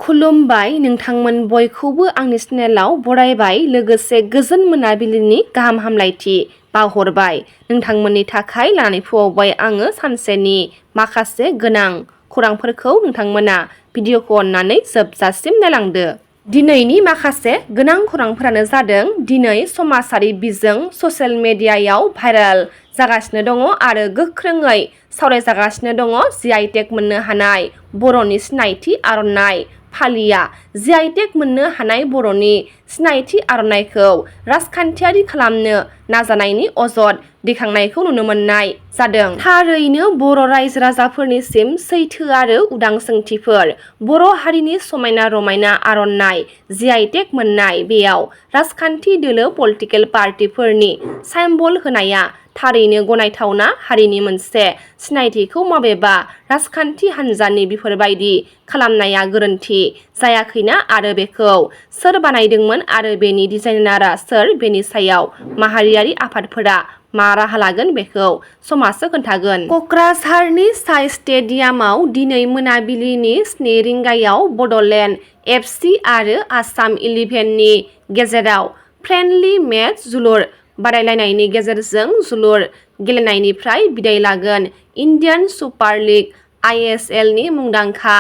खुलुमबाय नोंथांमोन बयखौबो आंनि चेनेलाव बरायबाय लोगोसे गोजोन मोनाबिलिनि गाहाम हामलायथि बावहरबाय नोंथांमोननि थाखाय लानानै फैबाय आङो सानसेनि माखासे गोनां खौरांफोरखौ नोंथांमोना भिडिअखौ अननानै जोबजासिम नायलांदो। दिनैनि माखासे गोनां खौरांफोरानो जादों दिनै समाजारि बिजों ससियेल मेडियायाव भाइरेल जागासिनो दङ आरो गोख्रोङै सावरायजागासिनो दङ जि.आइ. टेग मोननो हानाय बर'नि सिनायथि आर'नाइ फालिया जि.आइ. टेग मोननो हानाय बर'नि सिनायथि आर'नाइखौ राजखान्थियारि खालामनो नाजानायनि अजद दैखांनायखौ नुनो मोननाय जादों। थारैनो बर' रायजो राजाफोरनिसिम सैथो आरो उदां सोंथिफोर बर' हारिनि समायना रमायना आर'नाइ जि.आइ. टेग मोननाय बेयाव राजखान्थि दोलो पलिटिकेल पार्टिफोरनि साइम्बल होनाया थारैनो गनायथावना हारिनि मोनसे सिनायथिखौ माबेबा राजखान्थि हान्जानि बेफोरबायदि खालामनाया गोरोन्थि जायाखैना आरो बेखौ सोर बानायदोंमोन आरो बेनि डिजाइनारा सोर बेनि सायाव माहारियारि आफादफोरा मा राहा लागोन बेखौ समाजसो खोन्थागोन। क'क्राझारनि साइ स्टेडियामाव दिनै मोनाबिलिनि 7 रिंगायाव बड'लेण्ड एफ.सि. आरो आसाम 11नि गेजेराव फ्रेन्डलि मेच जोलुर बादायलायनायनि गेजेरजों जोलुर गेलेनायनिफ्राय बिदाय लागोन इन्डियान सुपार लिग (ISL)नि मुंदांखा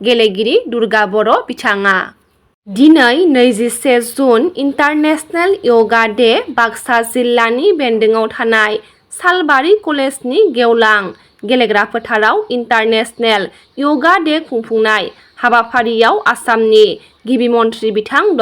गेलेगिरि दुर्गा बर' बिथाङा। दिनै 21 जुन इन्टारनेशनेल यगा डे बाक्सा जिल्लानि बेन्दोङाव थानाय सालबारि कलेजनि गेवलां गेलेग्रा फोथाराव इन्टारनेशनेल यगा डे खुंफुंनाय हाबाफारियाव आसामनि गिबि मन्थ्रि बिथां ड.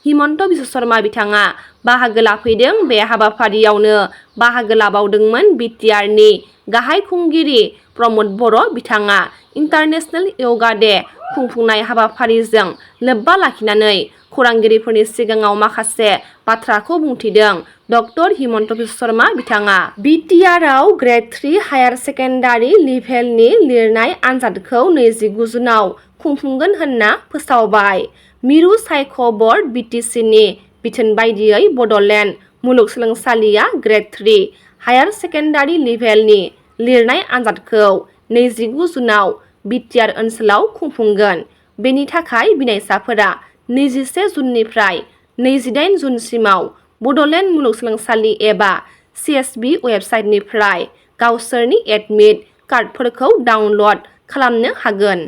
हिमन्त बिश्व शर्मा बिथाङा बाहागो लाफैदों। बे हाबाफारियावनो बाहागो लाबावदोंमोन बि.टि.आर.नि गाहाय खुंगिरि प्रमद बर' बिथाङा इन्टारनेशनेल यगा डे खुंफुंनाय हाबाफारिजों लोब्बा लाखिनानै खौरांगिरिफोरनि सिगाङाव माखासे बाथ्राखौ बुंथिदों ड. हिमन्त बिश्व शर्मा बिथाङा। बि.टि.आर.आव ग्रेड 3 हायार सेकेन्डारि लेभेलनि लिरनाय आनजादखौ 29 जुनआव खुंफुंगोन होनना फोसावबाय। मिरु सायख' बर्ड बि.टि.सि.नि बिथोन बायदियै बड'लेण्ड मुलुगसोलोंसालिया ग्रेड 3 हायार सेकेन्डारि लेभेलनि लिरनाय आनजादखौ 29 जुनआव बि.टि.आर. ओनसोलाव खुंफुंगोन। बेनि थाखाय बिनायसाफोरा 21 जुननिफ्राय 28 जुनसिमाव बड'लेण्ड मुलुगसोलोंसालि एबा CSB वेबसाइटनिफ्राय गावसोरनि एडमिट कार्डफोरखौ डाउनलड खालामनो हागोन।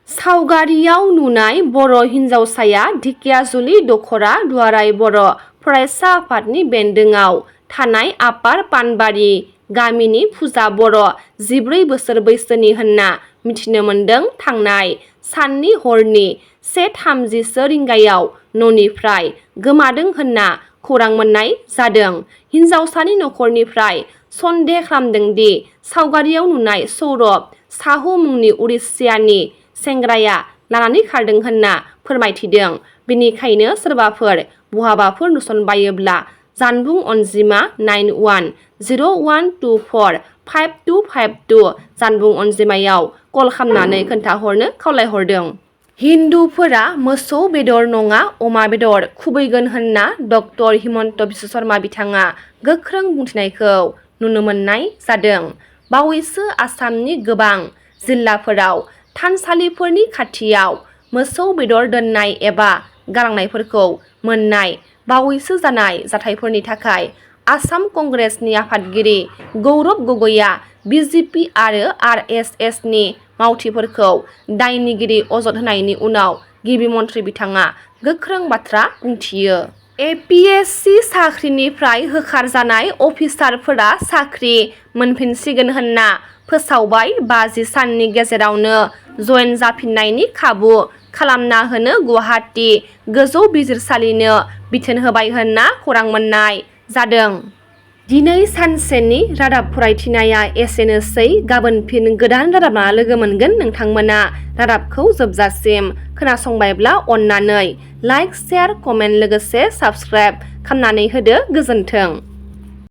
सावगारियाव नुनाय बर' हिन्जावसाया ढेकियाजुलि दख'रा दुआराय बर' फरायसा आफादनि बेन्दोङाव थानाय आपार पानबारि गामिनि फुजा बर' 14 बोसोर बैसोनि होनना मिथिनो मोन्दों। थांनाय साननि हरनि 1:30 रिंगायाव न'निफ्राय गोमादों होनना खौरां मोननाय जादों। हिन्जावसानि नखरनिफ्राय सन्देह खालामदों दि सावगारियाव नुनाय सौरभ साहु मुंनि उरिष्यानि सेंग्राया लानानै खारदों होनना फोरमायथिदों। बेनिखायनो सोरबाफोर बहाबाफोर नुसनबायोब्ला जानबुं अनजिमा 9101245252 जानबुं अनजिमायाव कल खालामनानै खोन्थाहरनो खावलायहरदों। हिन्दुफोरा मोसौ बेदर नङा अमा बेदर खुबैगोन होनना ड. हिमन्त बिश्व शर्मा बिथाङा गोख्रों बुंथिनायखौ नुनो मोननाय जादों। बावैसो आसामनि गोबां जिल्लाफोराव थानसालिफोरनि खाथियाव मोसौ बेदर दोननाय एबा गालांनायफोरखौ मोननाय बावैसो जानाय जाथायफोरनि थाखाय आसाम कंग्रेसनि आफादगिरि गौरब गगैआ बि.जे.पि. आरो आर.एस.एस.नि मावथिफोरखौ दायनिगिरि अजद होनायनि उनाव गिबि मन्थ्रि बिथाङा गोख्रों बाथ्रा बुंथियो। ए.पि.एस.सि. साख्रिनिफ्राय होखारजानाय अफिसारफोरा साख्रि मोनफिनसिगोन होनना फोसावबाय। 50 साननि गेजेरावनो जयेन जाफिननायनि खाबु खालामना होनो गुवाहाटी गोजौ बिजिरसालिनो बिथोन होबाय होनना खौरां मोननाय जादों। दिनै सानसेनि रादाब फरायथिनाया एसेनोसै। गाबोन फिन गोदान रादाब लाना लोगो मोनगोन। नोंथांमोना रादाबखौ जोबजासिम खोनासंबायब्ला अननानै लाइक, शेयार, कमेन्ट लोगोसे साबस्क्राइब खालामनानै होदो। गोजोन्थों।